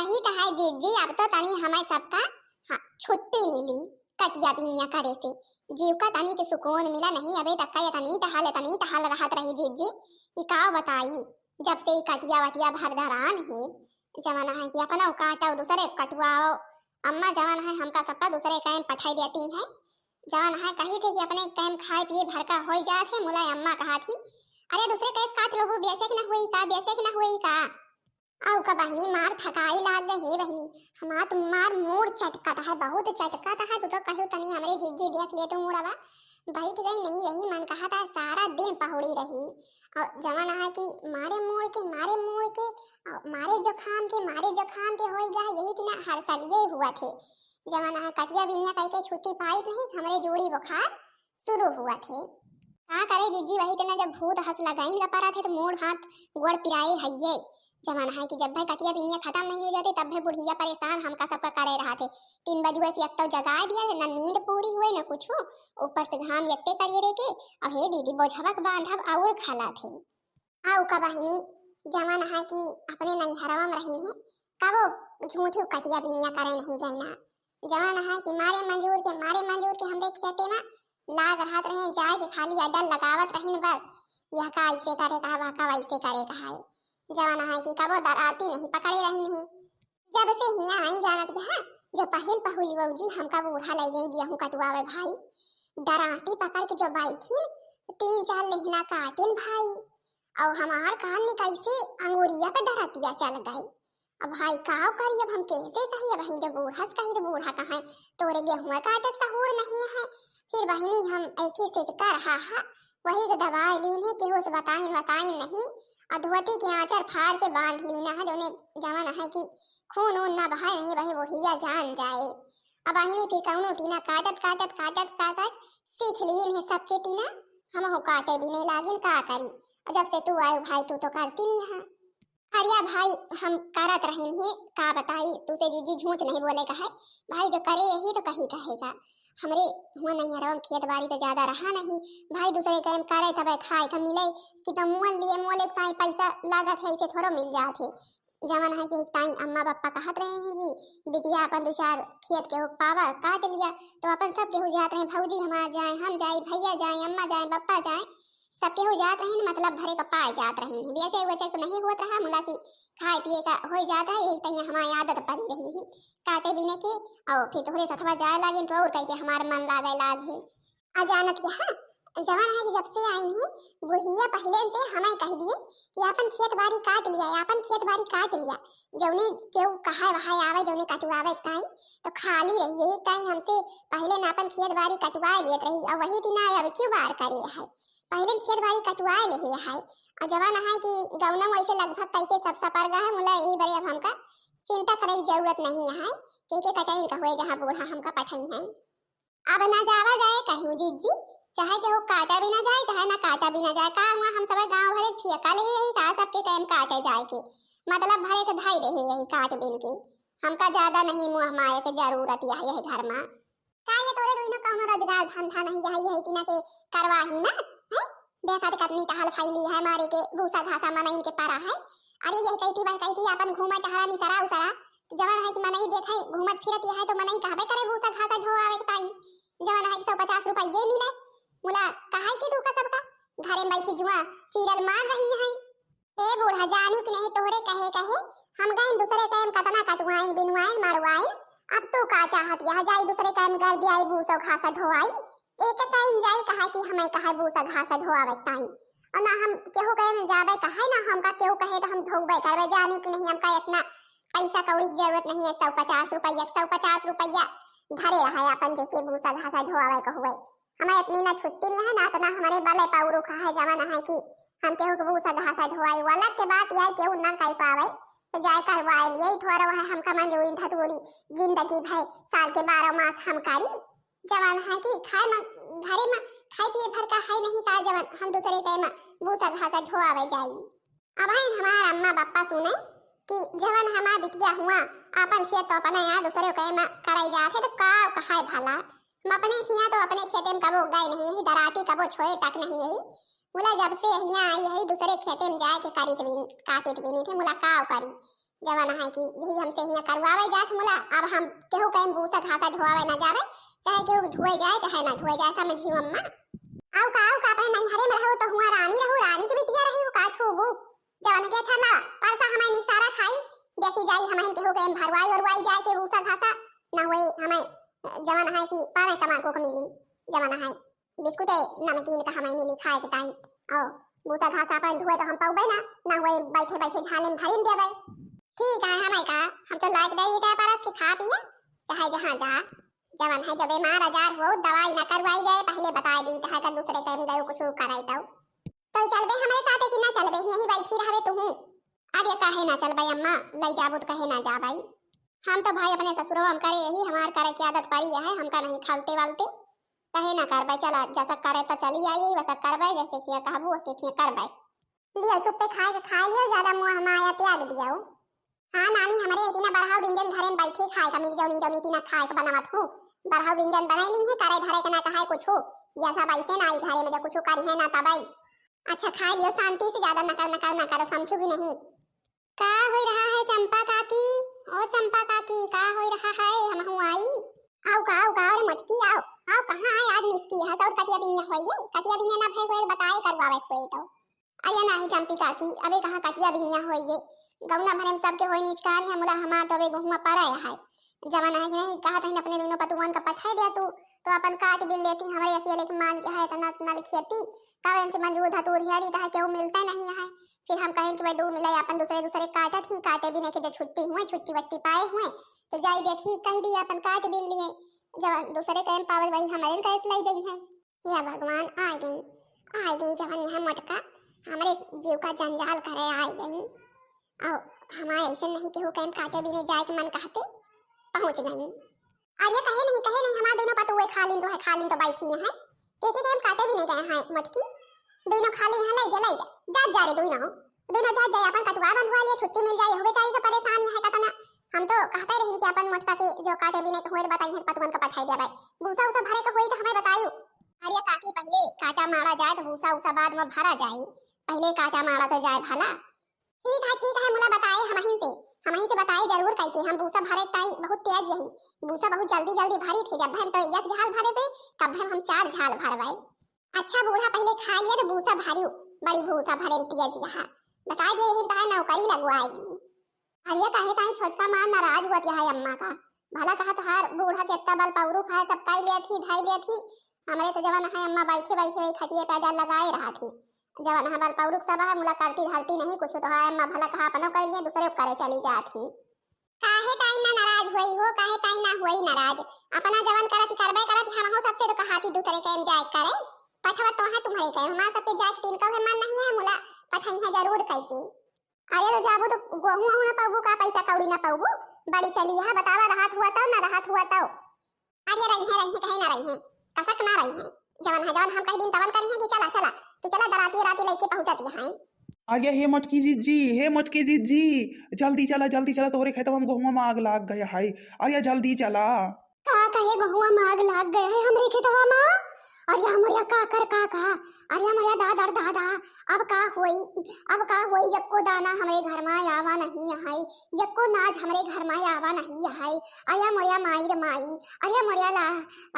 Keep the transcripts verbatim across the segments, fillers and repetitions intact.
यही तो है जीजी, अब तो तनी हमें सबका, हाँ, छुट्टी मिली कटिया बिनिया करे से, जीव का तनी के सुकून मिला। नहीं अबे तक का ये तनी टहल, तनी टहल रहत रही जीजी। ई का बताई, जब से ई कटिया वटिया भर धरान है, जवन है कि अपना काटो दूसरे कटवाओ। अम्मा जवन है हमका सबका दूसरे कैम पठाई देती है, जवन है कही थे कि अपने कैम खाए पिए भर का होई जात है, मुला अम्मा कहा थी, अरे दूसरे कैस काट लो, वो बेचे के ना हुई का, बेचे के ना हुई का। अउ का बहिनी मार थकाई लाग गए हे बहिनी, हमार तो मार मूड़ चटकत है, बहुत चटकत है। तू तो कहो तनी हमरे जीजी देख लिए तू मूड़वा, बैठ गई नहीं, यही मन कहा था सारा दिन पहुड़ी रही। और जवन है कि मारे मूड़ के, मारे मूड़ के, और मारे जुकाम के, मारे जुकाम के होई गा, यही तिना हर सलिए हुआ थे। जवन है कटिया बिनिया कह के छुट्टी पाई नहीं, हमरे जोड़ी बुखार शुरू हुआ थे। का करे जीजी, वही तना जब भूत हंस लगाइन का परा थे तो मूड़ हाथ गोड़ पिराए हइये। जवन है कि जब भाई कटिया बिनिया खत्म नहीं हो जाते तब भाई बुढ़िया परेशान हमका सबका करे रहा थे। तीन बजुआ से एक तो जगा दिया, न नींद पूरी हुए न कुछ, ऊपर से घाम यत्ते करिए रे के। अब हे दीदी बोझवक बांधब और खला थे। आउ का बहिनी, जवन है कि अपने नैहरवा में रही है, कबो झूठी कटिया बिनिया करे नहीं गई ना। जवन है कि मारे मंजूर के, मारे मंजूर के हमरे खेते में लाग रहत रहे, जाए के खाली अड्डा लगावत रहिन बस। यह का ऐसे करे कहा, वह का वैसे करे कहा है। जवन है कि कबो दराती नहीं पकड़े रहिन है। जब से हिया आई जानत यहाँ, जो पहिल पहुली बहू जी हमका बूढ़ा ले गई गेहूं कटवावे भाई। दराती पकड़ के जो बैठिन, तीन चार लेहना काटिन भाई। और हमार कान में कैसे अंगुरिया पे दरतिया चल गई। अब भाई काव करी, अब हम कैसे कही, अब हम जब बूढ़ा से कही तो बूढ़ा कहे तोरे गेहूं काटे के सहूर नहीं है। फिर बहिनी हम ऐसे सिकता रहा है, वही के दवाई लीन है, केहू से बताइन बताइन नहीं। और धोती के आंचर फाड़ के बांध लीना है, जोने जवन है कि खून ऊन ना बहाए, नहीं वही बुढ़िया जान जाए। अब बहिनी फिर कौनो टीना काटत काटत काटत काटत सीख लीन है सबके टीना, हम हो काटे भी नहीं लागिन, का करी। और जब से तू आयो भाई तू तो करती नहीं है। अरिया भाई, हम करत रहिन ही, का बताई, तू से जीजी झूठ नहीं बोले का है। भाई जो करे यही तो कही कहेगा। हमरे हुआ नैहरवा में खेत बाड़ी तो ज्यादा रहा नहीं। भाई दूसरे कैम करे तबे खाए का मिले, कि तो मुअल लिए मोले ताई पैसा लागत है, ऐसे थोड़ा मिल जात है। जवन है कि ताई अम्मा बप्पा कहत रहे हैं कि बिटिया अपन दो चार खेत केहू पावा काट लिया, तो अपन सब केहू जात रहे, भौजी हमार जाए, हम जाए, भैया जाए, अम्मा जाए, बप्पा जाए, सब केहू जात रहे न, मतलब भरे का पाए जात रहे न, बेचे उचे तो नहीं होत रहा, मुला की खाए पिए का हो जात रहा, यही तैया हमारी आदत पड़ी रही ही काटे बिने की। और फिर तोहरे सथवा जाए लागिन तो और कह के हमार मन लागे लाग है। आ जानत के हाँ, जवन है कि जब से आइन ही बुढ़िया पहले से हमें कह दिए कि आपन खेत बाड़ी काट लिया, आपन खेत बाड़ी काट लिया। जौने केहू कहाए वहाए आवे, जौने कटुआवे ताई तो खाली रही, यही ताई हमसे पहले न आपन खेत बाड़ी कटुआ लेत रही, और वही दिन आए अब क्यों बार करे है। पहले खेत बाड़ी कटुआ ले है, और जवन है कि गौना वैसे लगभग कई के सब सपर गा है, मुला यही बरे अब हमका चिंता करे की जरूरत नहीं है, के के कटाइन का हुए जहाँ बूढ़ा हमका पठाई है। अब ना जावा जाए कहूँ जीजी, चाहे केहू काटा भी ना जाए, चाहे ना काटा भी ना जाए। का हुआ हम सब गाँव भरे ठेका ले यही का सबके टाइम काटे जाए के, मतलब भरे के धाई रहे यही काट बिन के। हमका ज्यादा नहीं मुँह मारे के जरूरत यह, यही घर में। का ये तोरे दोनों कौनो रोजगार धंधा नहीं यही, यही तीना के करवाही ना, हैं? देखा तो कितनी टहल फैली है मारे के भूसा घासा मनइन के परा है। अरे यह कहती वह कहती अपन घूमा टहला निसरा उसरा, जवन है कि मनई देखे घूमत फिरत यह है तो मनई कहबे करे भूसा घासा ढोआवे के ताई। जवन है कि सौ पचास रुपये मिले, मुला कहाई की तू का सबका घरे में बैठी जुआ चीरल मार रही है। हे बूढ़ा जानी कि नहीं तोहरे कहे कहे हम गए दूसरे टाइम कतना कटवाइन बिनवाइन मड़वाइन, अब तू का चाहत यह जाई दूसरे टाइम कर दिया भूसा घासा ढोआई, एक टाइम जाई कहा कि हमें कहा भूसा घासा ढोआवे ताई। और ना हम केहू कहे में जाबे कहे ना हमका केहू कहे तो हम ढोबे करबे, जानी कि नहीं हमका इतना पैसा कौड़ी की जरूरत नहीं है, सौ पचास रुपया, सौ पचास रुपया धरे रहे अपन जेके भूसा घासा ढोआवे को हुए। हमें इतनी ना छुट्टी नहीं है ना इतना हमारे बले पाउरू खा है जवन है कि हम केहू के भूसा घासा ढोआई वाला के बात यह केहू ना कह पावे, तो जाए करवाए लिए थोड़ा वह हमका मंजूरी धतूरी जिंदगी भर साल के बारह मास हम करी। जवन है कि खाए में घरे में खाए पिए भर का है नहीं का जवन हम दूसरे के में भूसा घासा ढोआवे जाई। अब है हमार अम्मा बप्पा सुने कि जवन हमार बिटिया हुआ आपन खेत तो अपने यहाँ दूसरे के में कराई जात है तो का कहाए भला। हम अपने हिया तो अपने खेते में कबो गए नहीं यही दराती कबो छोए तक नहीं यही। मुला जब से हिया आई यही दूसरे खेते में जाए के करी तो बिन काटे तो बिनी थे मुला का करी। जवन है कि यही हमसे हियाँ करवावे जात मुला। अब हम केहू कहीं भूसा घासा ढोवावे ना जावे, चाहे केहू धोए जाए चाहे ना धोए जाए, समझियो अम्मा। आउ का, आउ का, अपने नैहरे में रहू तो हुआ रानी रहू, रानी के बिटिया रही, वो का छूबू? जवन के अच्छा ला, परसा हमारे निसारा खाई, देखी जाई हमारे केहू कहीं भरवाई उरवाई जाए के भूसा घासा, ना होए हमारे जवन है कि पावे तमाकू को मिली, जवन है बिस्कुटे नमकीन का हमें मिली खाए के टाइम। और भूसा घास अपन धुए तो हम पौबे ना, ना हुए बैठे बैठे झाले में भरिन देबे। ठीक है, हमें का, हम तो लायक दे रही परस के खा पिए, चाहे जहाँ जा, जवन है जब बीमार आजार हो दवाई ना करवाई जाए, पहले बताए दी, चाहे तो दूसरे टाइम गए कुछ करे तो। तो चलबे हमारे साथे कि ना चलबे, यहीं बैठी रहबे तुहू? अरे काहे ना चलबे अम्मा, ले जाबू तो कहे ना जाबे। हम तो भाई अपने ससुरवा में करे, यही हमार करे की आदत पड़ी है, हमका नहीं खलते वालते। कहे ना करबे, चला, जसक करे तो चली आई, वसक करबे, जहके किया कहबू, वहके किया करबे। लियो, चुप्पे खाए के खाए लियो, ज्यादा मुँह हमाया त्याग दियो। हाँ नानी, हमरे इतना बरहाव बिंजन घरे में बैठे खाए का मिल जाओ, नी जाओ, नी तीना खाए का बनावत हूँ। बरहाव बिंजन बने ली है, करे धरे के ना कहाए कुछ हो। यह सब ऐसे ना आई घरे में, जब कुछ करी है ना तब आई। अच्छा खाए लियो शांति से, ज्यादा नकर नकर ना करो, समझू भी नहीं। का हो रहा है चंपा काकी? ओ चंपा काकी, का हो रहा है? हम हूँ आई। आओ का, आओ का, अरे मटकी आओ, आओ कहाँ है आज मिसकी है? और कटिया बिनिया होइए, कटिया बिनिया ना भय होए बताए करवावे होए तो। अरे नाही चंपी काकी, अबे कहाँ कटिया बिनिया होइए? गौना भरे में सबके होए निचकानी है मुला, हमार तो अबे गहुआ पड़ा है। जवन है कि नहीं, कहा तहिन अपने दोनों पतुअन का पठाए दिया तू, तो अपन काट बिल लेती, हमरे अकेले के मान के है इतना, इतना लिखियती, कावे इनसे मंजूर धतूर हियारी, तहा केहू मिलते नहीं है। फिर हम कहें कि भाई दू मिले अपन दूसरे दूसरे काटत ही, काटे बिने के जो छुट्टी हुए, छुट्टी वट्टी पाए हुए, तो जाई देखी कह दी अपन काट बिल लिए, जवन दूसरे टाइम पावत वही हमारे कैसे ले जाई है। हे भगवान, आ गई, आ गई जवन यहाँ मोटका, हमरे जीव का जंजाल करे आ गई। और हमारे ऐसे नहीं केहू कहीं काटे बिने जाए के मन कहते पहुँच गई। अरे कहे नहीं, कहे नहीं, हमारे दोनों पतुए खा लिन तो है, खा लिन तो बैठी हैं, एक एक टाइम काटे बिने गए हैं मोटकी, दोनों खा ली हैं, ले जा, ले जा, जा, जा रे दोनों, दोनों जा, जा, अपन कटुआ बंधवा लिया, छुट्टी मिल जाए, हो बेचारी का परेशान है कतना। हम तो कहते रहिन कि अपन मोटका के जो काटे बिने के होए बताई है, पतुअन का पठाई दिया भाई, भूसा उसा भरे का होई तो हमें बतायू। अरे काकी, पहले काटा मारा जाए तो भूसा उसा बाद में भरा जाए, पहले काटा मारा तो जाए भला। ठीक है, ठीक है, मुला बताए हमहिन से, हमहिन से बताए जरूर कई के हम भूसा भरे टाइम बहुत तेज यही, भूसा बहुत जल्दी जल्दी भरी थे, जब हम तो एक झाल भरे पे, तब हम, हम चार झाल भरवाए। अच्छा बूढ़ा पहले खा लिया तो भूसा भरियो, बड़ी भूसा भरे तेज यहाँ, बता दिए यही तो नौकरी लगवाएगी। अरे काहे ताई छोटका माँ नाराज हुआ है अम्मा का? भला कहा तोहार बूढ़ा के इतना बल पौरुख है, सब कई लिया थी, धाई लिया थी। हमरे तो जवन है अम्मा बैठे बैठे वही खटिए पे अजार लगाए रहा थी। जवन है बल पौरुख सब है, मुला करती धरती नहीं कुछ तो है अम्मा, भला कहा अपनो कर लिए, दूसरे को करे चली जात ही। काहे ताई ना नाराज हुई हो, काहे ताई ना हुई नाराज? अपना जवन करत ही करबे करत ही, हमहू सबसे तो कहा थी दूसरे के एम जाए करे। पठवत तो है तुम्हारे के, हमारे सबके जाए के तीन कौवे मन नहीं है, मुला पठई है जरूर कई की। अरे तो जाबू तो गोहूँ वहूँ ना पाबू का, पैसा कौड़ी ना पाबू, बड़ी चली है, बतावा रहत हुआ तो ना रहत हुआ तो। अरे रही है, रही है, कहीं ना रही है, कसक ना रही है, जवन है जवन हम कह दिन तवन करी है कि चला चला, तू चला दराती राती लेके पहुँचत यहाँ। अरे हे मोटकी जीजी, हे मोटकी जीजी, जल्दी चला, जल्दी चला, तोहरे खेतवा में गोहुआ में आग लाग गया है। अरे जल्दी चला। का कहे गोहुआ में आग लाग गया है हमरे खेतवा में? अरे मोरिया काकर काका, अरे मोरिया दादर दादा, अब का होई, अब का होई, यक्को दाना हमरे घर में आवा नहीं है, यक्को नाज हमरे घर में आवा नहीं है। अरे मोरिया माई रे माई, अरे मोरिया ला,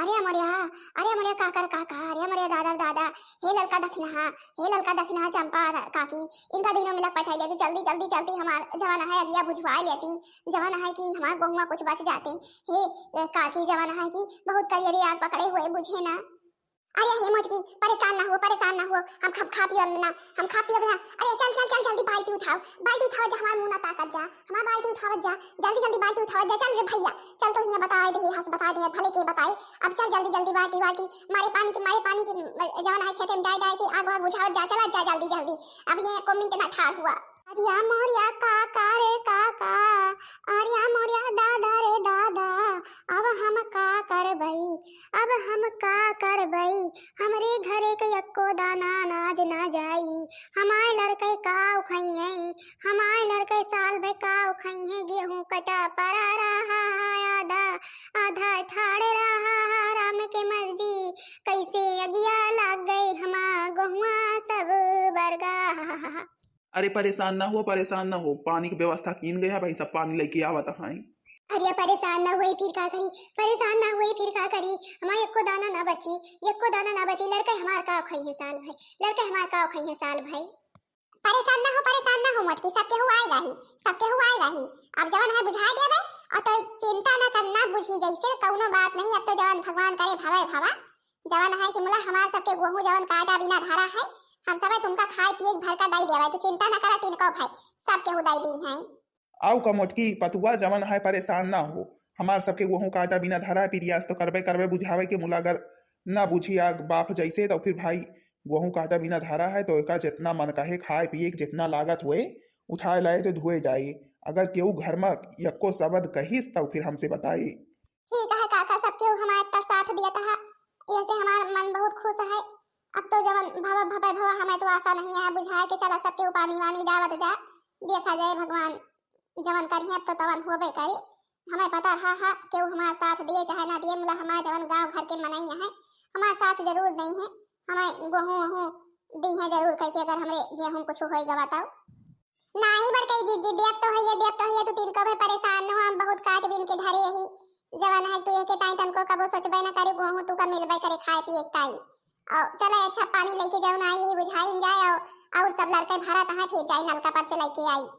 अरे मोरिया, अरे मोरिया काकर काका, अरे मोरिया दादर दादा, हे ललका दखिनहा, हे ललका दखिनहा चंपा काकी, इनका दोनों मिलक पठाई दे दे, जल्दी जल्दी जल्दी हमार जवन है अगिया बुझवा लेती, जवन है कि हमार गोहुआ कुछ बच जाते। हे काकी, जवन है कि बहुत करियरी आग पकड़े हुए, बुझे ना। अरे हे मोटकी, परेशान ना हो, परेशान ना हो, हम खप खा पियब ना, हम खा पियब ना। अरे चल चल चल, जल्दी बाल्टी उठाओ, बाल्टी उठाओ जा, हमार मुँह ना ताकत जा, हमार बाल्टी उठावत जा, जल्दी जल्दी बाल्टी उठावत जा। चल रे भैया, चल तो हियाँ बताए दे, हंस बताए दे, भले के बताए। अब चल जल्दी जल्दी बाल्टी बाल्टी, मारे पानी के, मारे पानी के, जवन है खेते में डाय डाय के आग वाग बुझावत जा, चलत जा जल्दी जल्दी। अब ये एको मिनट ना ठाड़ हुआ। अरिया मोरिया काका रे काका, अरिया मोरिया दादा रे दादा, अब हम का करबई, अब हम का करबई, हमरे घरे के यक्को दाना अनाज ना जाई, हमार लड़के का उखइहैं, हमार लड़के साल भर का उखइहैं, गेहूँ कटा परा रहा है आधा, आधा ठाड़ रहा है राम के मर्जी, कैसे अगिया लाग गए हमार गोहुआ सब बरगा। अरे परेशान ना हो, परेशान ना हो, पानी की व्यवस्था कीन गया भाई, सब पानी लेके आवत हैं। अरे परेशान ना होई फिर का करी, परेशान ना होई फिर का करी, हमार एको दाना ना बची, एको दाना ना बची, लड़के हमार का खइहे साल भई, लड़के हमार का खइहे साल भई। परेशान ना हो, परेशान ना हो मोटकी, सब केहू आएगा ही, सब केहू आएगा ही। अब जवन है बुझाए देबे, और तो चिंता ना करना, बुझी जैसे कौनो बात नहीं। अब तो जवन भगवान करे भवे भवा, जवन है कि मुला हमार सबके गोहूँ जवन काटा बिना धरा है, हम सबे तुमका खाए पिए के भर का दई देबे, तो चिंता ना करा, तीन को भाई सब केहू दई दी हैं। आउ का मोटकी पतुआ जवन है, परेशान ना हो, हमार सबके गोहूँ काटा बिना धरा है, प्रयास तो करबे करबे बुझावे के, मुला अगर ना बुझी आग बाप जैसे, तो फिर भाई गोहूँ काटा बिना धरा है, तो एका जितना मन कहे खाए पिए के जितना लागत हुए, उठाए लाए तो धुए जाए। अगर केहू घर में यक्को शब्द कहिस, तो फिर हमसे बताई। ठीक है काका, सब केहू हमारे इतना साथ दिया था, ऐसे हमारा मन बहुत खुश है। अब तो जवन भवा भवे भवा, हमें तो आशा नहीं है, बुझाए के चला सब केहू पानी वानी डावत जा, देखा जाए भगवान जवन करिहे अब तो तवन होबे करी। हमें पता रहा हा, केहू हमार साथ दिए चाहे ना दिए, मुला हमार जवन गाँव घर के मनई है, हमार साथ जरूर दई है, हमें गोहूँ वहूँ दी है जरूर कह के, अगर हमरे गेहूँ कुछ होई गवा तब। नाई बड़कई जीजी, देब तो हइये, देब तो हइये, तू तीन को भी परेशान न हो, हम बहुत काट बीन के धरे ही। जवन है तू एके ताई तनको कबो सोचबे न करे, गोहूँ तू का मिलबे करे खाए पिए के ताई। और चले अच्छा पानी लेके जाओ ना, यही बुझाई न जाए, और, और सब लड़के भरत हैं, फिर जाई नलका पर से लेके आई।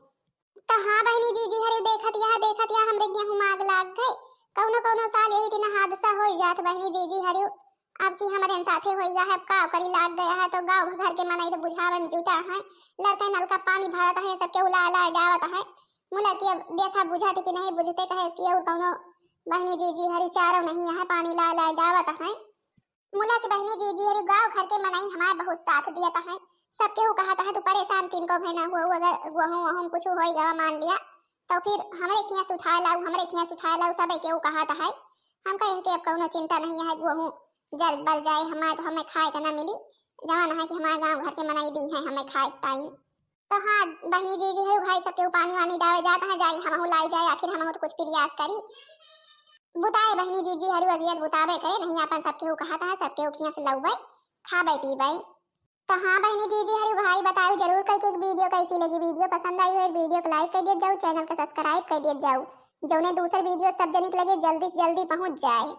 तो हाँ बहनी जीजी हरियो, देखत या, देखत या हमरे गेहूँ में आग लाग गए। कौनो कौनो साल यही दिन हादसा हो जात बहनी जीजी हरियो। अब की हमरे साथे होई गा है, अब का करी, लाग गया है तो गाँव घर के मनई तो बुझावे में जुटा है। लड़के नलका पानी भरत है, सबके उला उला जावत है। मुला कि अब देखा बुझत कि नहीं बुझते, कहे कि और कौनो बहनी जीजी हरी चारो नहीं है, पानी ला ला जावत है। मुला कि बहनी जीजी हरी गाँव घर के मनई हमारे बहुत साथ दियत है। सब केहू कहत है तू परेशान तीन को भय ना हुआ, अगर गोहूँ वहूँ कुछ होई गवा मान लिया तो फिर हमरे खिया से उठा लाऊ, हमरे खिया से उठा लाऊ, सबे केहू कहत है। हम कहे कि अब कौनो चिंता नहीं है, गोहूँ जल बल जाए, हमारे तो हमें खाए के ना मिली, जवन है कि हमारे गाँव घर के मनई दी है हमें खाए के ताई। तो हाँ बहनी जीजी हरी भाई सब केहू पानी वानी डावे जात है, जाई हमहू लाई जाए, आखिर हमहू तो कुछ प्रयास करी। बुताए बहनी जीजी हरी अगियत बुतावे करे नहीं, अपन सब केहू कहत है, सब केहू खिया से लउबे, खाबे पीबे। तो हाँ बहनी जीजी हरी भाई बताओ जरूर कह के वीडियो कैसी लगी, वीडियो पसंद आई हो वीडियो को like कर दिया जाओ, चैनल का subscribe कर दिया जाओ, जौने दूसर वीडियो सब जनिक लगे जल्दी से जल्दी पहुँच जाए।